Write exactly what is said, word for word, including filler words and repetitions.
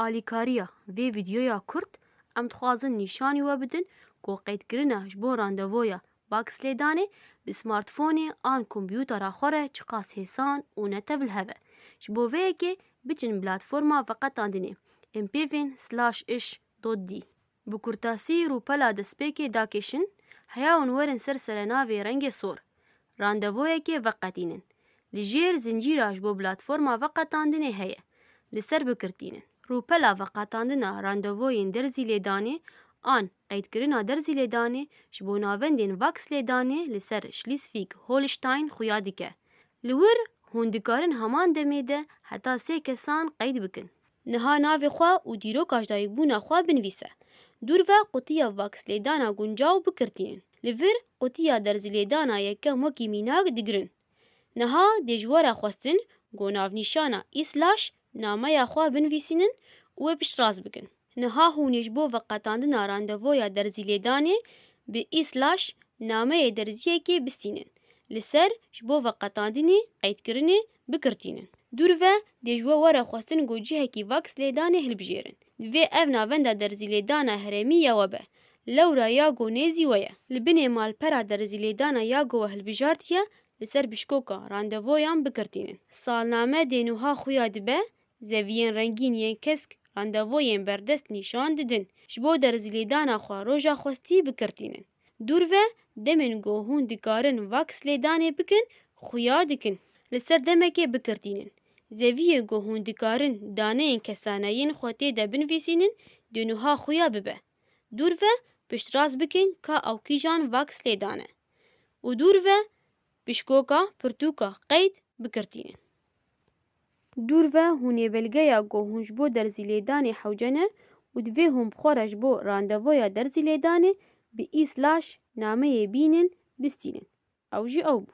Alîkariya vê vîdeoya kurt, em dixwazin nîşanî we bidin ku qeydkirina ji bo randevoya vaks lêdanê bi smartfonê an kompûtera xwe re çiqas hêsan û netewlihev e. Ji bo vê yekê biçin platforma veqetandinê, empivin slash iş dot d. Bi kurtasî rûpela destpêkê dakêşin, heya hûn werin ser serenavê rengê sor. Randevoyekê veqetînin. Li jêr zincîra ji bo platforma veqetandinê heye. Li ser bikirtînin. Rûpela veqetandina randevoyên derzî lêdanê an qeydkirina derzî lêdanê ji bo navendên vaks lêdanê li ser Schleswig-Holstein xuya dike. Li wir hûn dikarin heman demê de heta sê kesan qeyd bikin. Niha navê xwe û dîroka ji dayikbûna xwe binivîse. Dûr ve qutiya vaks lêdana guncaw bikirtînin. Li vir qutiya derzîlêdana yekem wekî mînak digirin. Niha dê ji we re xwestin ku navnîşana îslaş nameya xwe binivîsînin û wê piştrast bikin. Niha hûn ê ji bo veqetandina randevoya derzîlêdanê bi îslaş nameyê derziyekê bistînin. Li ser ji bo veqetandinê qeydkirinê bikirtînin. Dûr ve dê ji we were xwestin ku cihekî vaks lêdanê hilbijêrin. Divê ev navenda derzîlêdana herêmî ya we be. Lewra ya ku nêzî we ye. Li binê malpera derzîlêdana ya ku we hilbijartiye li ser bişkoka randevoyan bikirtînin. Salname dê nuha xuya dibe, zeviyên rengîn yên kesk randevoyên berdest nîşan didin. Ji bo derzîlêdana xwe roja xwestî bikirtînin. Dûr ve demên ku hûn dikarin vaks lêdanê bikin, xuya dikin. Li ser demekê bikirtînin. Zeviyê ku hûn dikarin daneyên kesane yên xwe tê de binivîsînin, dê nuha xuya bibe. Dûr ve piştrast bikin ka ew kîjan vaks lêdan e. Û dûr ve pişkoka pirtûka qeyd bikirtînin. Dûr ve hûn ê belgeya ku hûn ji bo derzîlêdanê hewce ne û divê hûn bi xwe re ji bo randevoya derzîlêdanê bi îslaş nameyê bînin, bistînin. Ew jî ew bû.